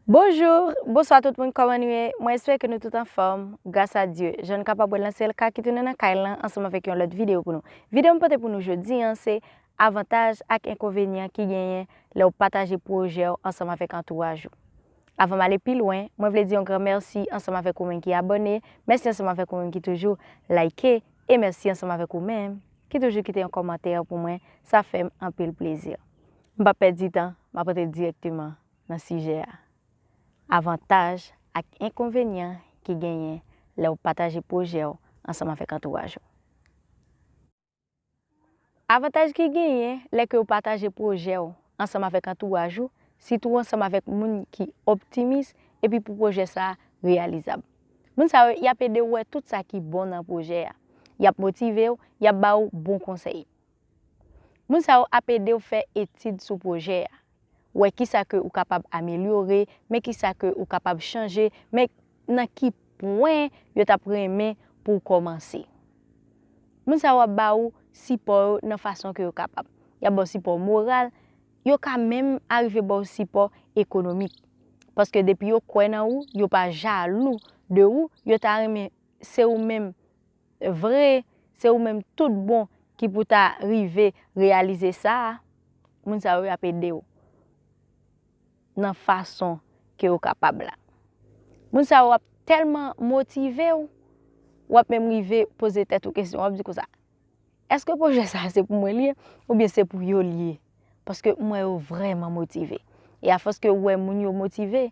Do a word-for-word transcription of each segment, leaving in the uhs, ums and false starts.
Bonjou, bonswa tout moun, kòman nou ye? Mwen espere ke nou tout anfòm, gras a Dye. Jan nou kapab wè l nan syèl, Kaki tounen nan kay lan ansanm avèk yon lòt videyo pou nou. Videyo m pote pou nou jodi an se avantaj ak enkonvenyan ki genyen lè w pataje pwojè w ansanm avèk antouraj ou. Avan m ale pi lwen, mwen vle di yon gran mèsi ansanm avèk ou menm ki abòne, mèsi ansanm avèk ou menm ki toujou like, e mèsi ansanm avèk ou menm ki toujou kite yon kòmantè pou mwen, sa fè m anpil plezi. M p ap pèdi tan, m ap antre dirèkteman nan sijè a. Avantaj ak enkonvenyan ki genyen lè w pataje pwojè w ansanm avèk antouraj ou. Avantaj ki genyen lè ke w pataje pwojè w ansanm avèk antouraj ou, sitou ansanm avèk moun ki optimis epi pou pwojè sa a reyalizab. Moun sa yo, y ap ede w wè tout sa ki bon nan pwojè a. Y ap motive w, y ap ba w bon konsèy. Moun sa yo ap ede w fè etid sou pwojè a, wè kisa ke ou kapab amelyore, men kisa ke ou kapab chanje, men nan ki pwen yo t ap renmen pou w kòmanse. Moun sa yo ap ba ou sipò yo nan fason ke yo kapab. Y ap ba w sipò moral, yo ka menm arive ba w sipò ekonomik. Paske depi yo kwè nan ou, yo pa jalou de ou, yo ta renmen se ou menm vre, se ou menm tout bon ki pou ta rive reyalize sa a, moun sa yo ap ede w nan fason ke yo kapab la. Moun sa yo ap tèlman motive w, w ap menm rive poze tèt ou kesyon, w ap di konsa, èske pwojè sa a se pou mwen li ye, oubyen se pou yo li ye? Paske m wè yo vrèman motive. E afòs ke w wè moun yo motive,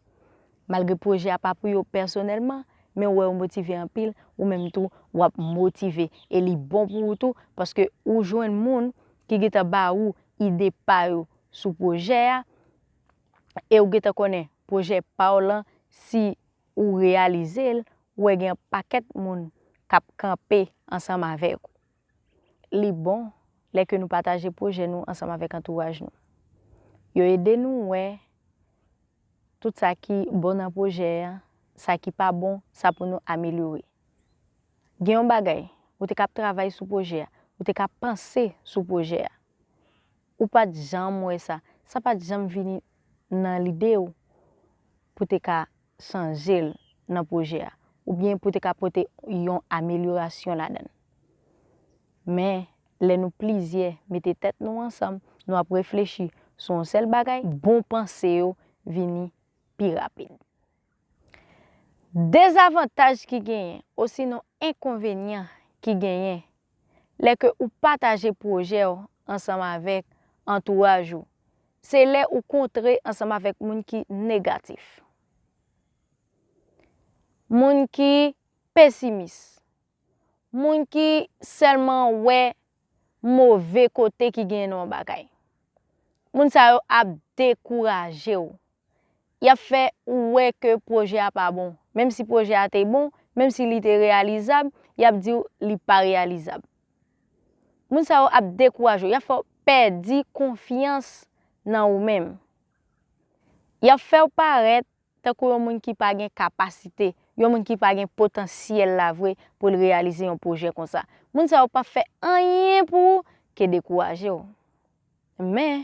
malgre pwojè a pa pou yo pèsonèlman, men w wè yo motive anpil, ou menm tou, w ap motive. E li bon pou ou tou, paske ou jwenn moun ki gentan ba ou ide pa yo sou pwojè a, e ou gentan konnen pwojè pa w lan, si ou reyalize l, ou wè gen yon pakèt moun k ap kanpe ansanm avèk ou. Li bon lè ke nou pataje pwojè nou ansanm avèk antouraj nou. Yo ede nou wè tout sa ki bon nan pwojè a, sa ki pa bon, sa pou nou amelyore. Gen yon bagay, ou te ka ap travay sou pwojè a, ou te ka ap panse sou pwojè a. Ou pa t janm wè sa, sa pa t janm vini nan lide w pou te ka chanje l nan pwojè a, oubyen pou te ka pote yon amelyorasyon ladan l. Men, lè nou plizyè mete tèt nou ansanm, nou ap reflechi sou yon sèl bagay, bon panse yo vini pi rapid. Dezavantaj ki genyen, osinon enkonvenyan ki genyen, lè ke ou pataje pwojè w ansanm avèk antouraj ou, se lè ou kontre ansanm avèk moun ki negatif. Moun ki pesimis. Moun ki sèlman wè move kote ki genyen nan yon bagay. Moun sa yo ap dekouraje w. Y ap fè ou wè ke pwojè a pa bon. Menm si pwojè a te bon, menm si li te reyalizab, y ap di w li pa reyalizab. Moun sa yo ap dekouraje w. Y ap fè w pèdi konfyans nan ou menm. Y ap fè w parèt tankou yon moun ki pa gen kapasite, yon moun ki pa gen potansyèl la vre pou l reyalize yon pwojè konsa. Moun sa yo p ap fè anyen pou ou ke dekouraje w. Men,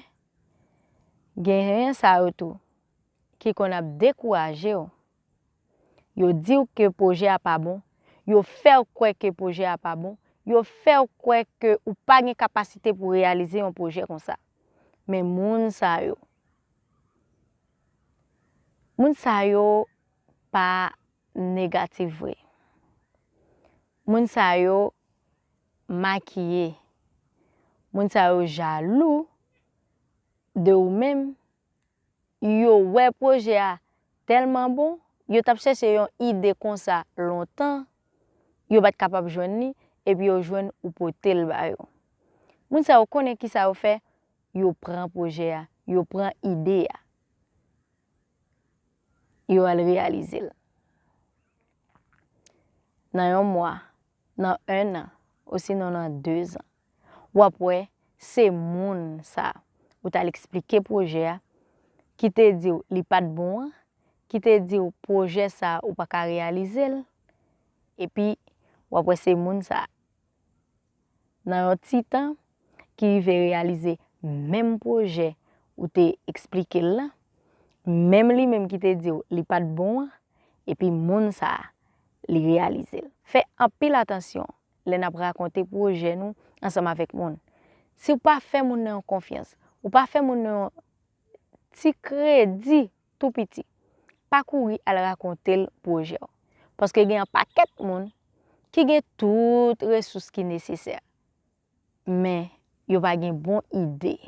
genyen sa yo tou ki konn ap dekouraje w. Yo di w ke pwojè a pa bon, yo fè w kwè ke pwojè a pa bon, yo fè w kwè ke ou pa gen kapasite pou reyalize yon pwojè konsa. Men moun sa yo, moun sa yo pa negatif vre. Moun sa yo makiye. Moun sa yo jalou de ou menm. Yo wè pwojè a tèlman bon, yo t ap chèche yon ide konsa lontan, yo pa t kapab jwenn li, epi yo jwenn ou pote l ba yo. Moun sa yo konnen kisa yo fè, yo pran pwojè a, yo pran ide a, yo al reyalize l. Nan yon mwa, nan en an, osinon nan dezan, w ap wè se moun sa ou t al eksplike pwojè a, ki te di w li pa t bon an, ki te di w pwojè sa ou pa ka reyalize l, epi w ap wè se moun sa nan yon ti tan, ki rive reyalize menm pwojè ou te eksplike l lan, Menm li menm ki te di w li pa t bon an, epi moun sa a, li reyalize l. Fè anpil atansyon lè n ap rakonte pwojè nou ansanm avèk moun. Si w pa fè moun nan yon konfyans, ou pa fè moun nan yon ti kredi tou piti, pa kouri al rakonte l pwojè w. Paske gen yon pakèt moun ki gen tout resous ki nesesè, men yo pa gen bon ide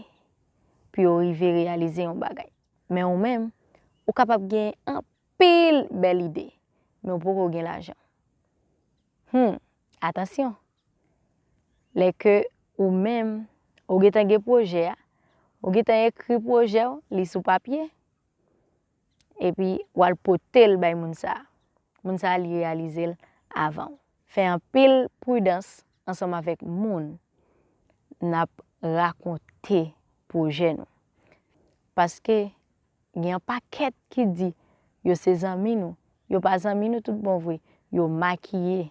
pou yo rive reyalize yon bagay. Men ou menm, ou kapab gen anpil bèl ide, men ou poko gen lajan. Hmm, atansyon! Lè ke ou menm, ou gentan gen pwojè a, ou gentan ekri pwojè w, li sou papye, epi w al pote l bay moun sa a. Moun sa a, li reyalize l avan w. Fè anpil pridans ansanm avèk moun n ap rakonte pwojè nou. Paske gen yon pakèt ki di yo se zanmi nou, yo pa zanmi nou tout bon vre, yo makiye.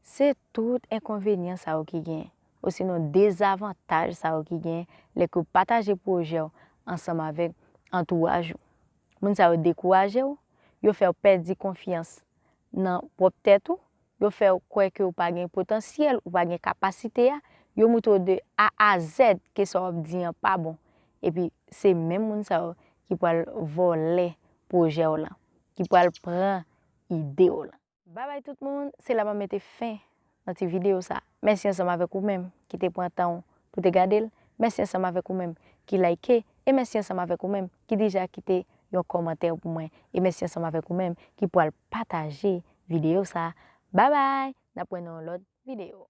Se tout enkonvenyan sa yo ki gen, osinon dezavantaj sa yo ki gen lè ke w pataje pwojè w ansanm avèk antouraj ou. Moun sa yo dekouraje w, yo fè w pèdi konfyans nan pwòp tèt ou, yo fè w kwè ke w pa gen potansyèl, ou pa gen kapasite a, yo moutre w de A a Z ke sa w ap di an pa bon. Epi se menm moun sa yo ki pral vòlè pwojè w lan, ki pral pran ide w lan. Babay tout moun, se la m ap mete fen nan ti videyo sa. Mèsi ansanm avèk ou menm ki te pran tan w pou te gade l. Mèsi ansanm avèk ou menm ki like. E mèsi ansanm avèk ou menm ki deja kite yon kòmantè pou mwen. E mèsi ansanm avèk ou menm ki pral pataje videyo sa. Babay! N ap wè nan yon lòt videyo.